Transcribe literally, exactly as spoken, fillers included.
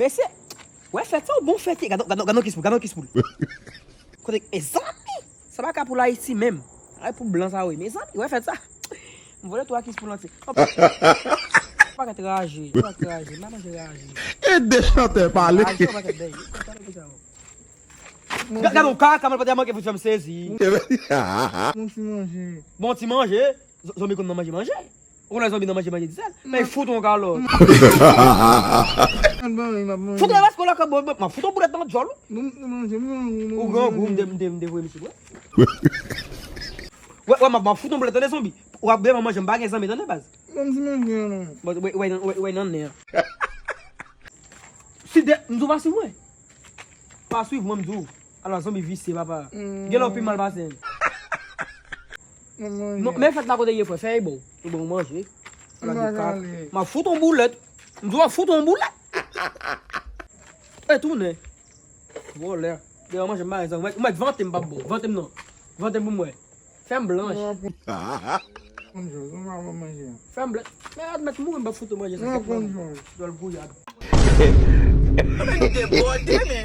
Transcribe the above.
Mesye, wè fèt sa ou bon fèt ye. Gade, gade, gade yon kis poul, gade yon kis poul. Kote, mezanmi, sa pa ka pou Ayiti menm. Ay pou blan sa wi, mezanmi, wè fèt sa. M vole twa kis poul antye. Hop. Pakèt raje, pakèt raje, m pa manje raje. E de chantè pale. Raje, pakèt bèy. Gade yon kaka, mwen pote manke fout fè m sezi. Bon ti manje. Bon ti manje, zo- zonbi konn nan manje manje. Ou konnen zonbi nan manje manje disèl. Men fout yon kalòt. Ann ban yon m ap manje. Fout yon baskò lakòt, bon, bon, m ap fout yon boulèt nan djòl ou. Bon m te manje, m te manje. Ou gran gou, m te m te m te voye misye bwè. Wè, wè, m ap m ap fout yon boulèt, tande zonbi. W ap byen manje, m pa gen zanmi, tande baz. Bon m te manje non. Bon, wè, wè, wè, wè nan nen an. Si de, m di w pa swiv mwen. Pa swiv mwen, m di w. Ala zonbi visye, papa. Gen lè w pi mal pase m. M ap manje. Non, men fèt la kote ye, frè, fè e bon. E bon, manje. Ala M de pa kaka. kale. M ap fout yon boulèt. M di w, m ap fout yon boulèt. E tounen. Vòlè. Dèyè manje m pa gen zanmi. Ou mèt vante m, p ap bon. Vante m non. Vante m pou m wè. Fè m blanch. M ap konn jòj, m pa konn manje. Fè m blanch. Men admèt mouri m p ap fout ou manje sa. M ap konn jòj. Djòl gouyad. Mwen debòde men.